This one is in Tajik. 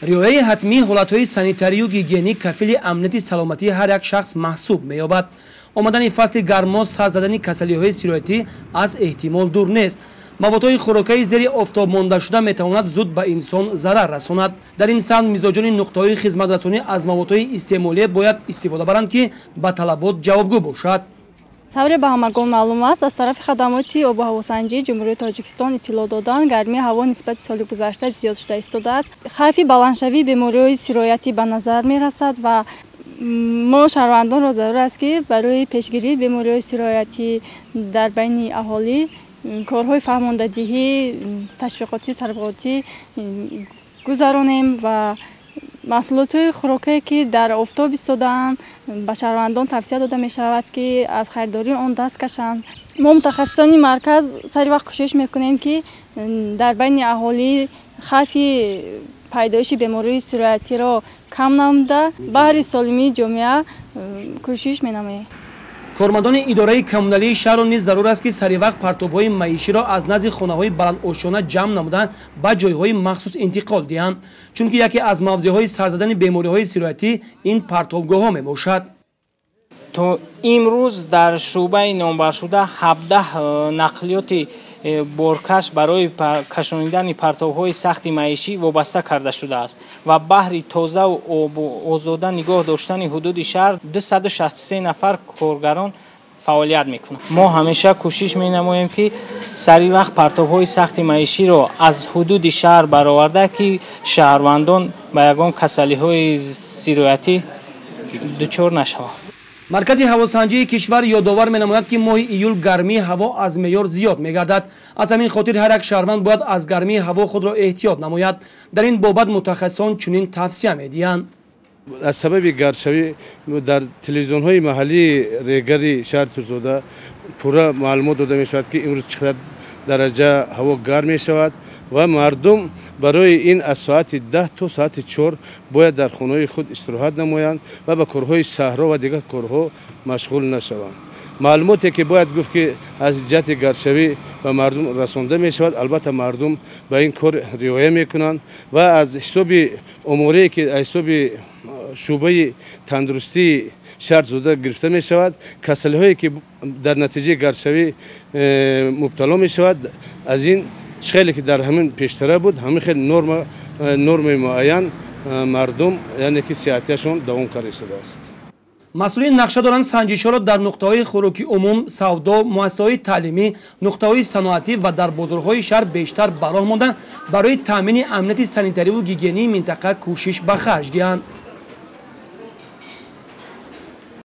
Риояи ҳатмии ҳолатҳои санитарию гигиенӣ кафили амнияти саломатии ҳар як шахс маҳсуб меёбад. Омадани фасли гармо, сар задани касалиҳои сироятӣ аз эҳтимол дур нест. Маводҳои хӯрокаи зери офтоб мондашуда метавонад зуд ба инсон зарар расонад. Дар ин самт мизоҷони нуқтаҳои хизматрасонӣ аз маводҳои истеъмолие бояд истифода баранд, ки ба талабот ҷавобгӯ бошад. Тавре ба ҳамагон маълум аст, аз тарафи хадамоти обу ҳавосанҷии Ҷумҳурии Тоҷикистон иттилоъ доданд, гармии ҳаво нисбати соли гузашта зиёд шуда истодааст. Хавфи баландшавии бемориҳои сироятӣ ба назар мерасад ва мо шаҳрвандонро зарур аст, ки барои пешгирии бемориҳои сироятӣ дар байни аҳолӣ корҳои фаҳмондадиҳӣ, ташвиқотӣ, тарғиботӣ гузаронем ва маҳсулотҳои хӯрокае, ки дар офтоб истодаанд, ба шаҳрвандон тавсия дода мешавад, ки аз харидории он даст кашанд. Мо, мутахассисони марказ, сари вақт кӯшиш мекунем, ки дар байни аҳолӣ хавфи пайдоиши бемориҳои сироятиро кам намуда, баҳри солимии ҷомеа кӯшиш менамоем. Кормандони идораи коммуналии шаҳрро низ зарур аст, ки сари вақт партовҳои маиширо аз назди хонаҳои баландошёна ҷамъ намуда, ба ҷойҳои махсус интиқол диҳанд, чунки яке аз мавзеъҳои сарзадани бемориҳои сироятӣ ин партовгоҳҳо мебошад. То имрӯз дар шӯъбаи номбаршуда 17 нақлиёти боркаш барои кашонидани партовҳои сахти маишӣ вобаста карда шудааст ва баҳри тозаву озода нигоҳ доштани ҳудуди шаҳр 263 нафар коргарон фаъолият мекунанд. Мо ҳамеша кӯшиш менамоем, ки сари вақт партовҳои сахти маиширо аз ҳудуди шаҳр бароварда, ки шаҳрвандон ба ягон касалиҳои сироятӣ дучор нашаванд. Маркази ҳавосанҷии кишвар ёдовар менамояд, ки моҳи июл гармии ҳаво аз меъёр зиёд мегардад. Аз ҳамин хотир ҳар як шаҳрванд бояд аз гармии ҳаво худро эҳтиёт намояд. Дар ин бобат мутахассисон чунин тавсия медиҳанд. Аз сабаби гармшавӣ дар телевизионҳои маҳаллии регари шаҳри Турсунзода пурра маълумот дода мешавад, ки имрӯз чӣ қадар дараҷа ҳаво гарм мешавад ва мардум барои ин аз соати 10 то соати 4 бояд дар хонаҳои худ истироҳат намоянд ва ба корҳои саҳро ва дигар корҳо машғул нашаванд. Маълумоте, ки бояд гуфт, ки аз ҷиҳати гармшавӣ ба мардум расонда мешавад, албатта, мардум ба ин кор риоя мекунанд ва аз ҳисоби оморие, ки аз ҳисоби шӯъбаи тандурустии шаҳр зуда гирифта мешавад, касалиҳое, ки дар натиҷаи гармшавӣ мубтало мешавад, аз ин хеле, ки дар ҳамин пештара буд, ҳамин хел нормаи муайян мардум, яъне ки сиҳатияшон давом карда истодааст. Масъулин нақша доранд санҷишҳоро дар нуқтаҳои хӯроки умум, савдо, муассисаҳои таълимӣ, нуқтаҳои саноатӣ ва дар бозорҳои шаҳр бештар ба роҳ монда, барои таъмини амнияти санитариву гигиении минтақа кӯшиш ба харҷ диҳанд.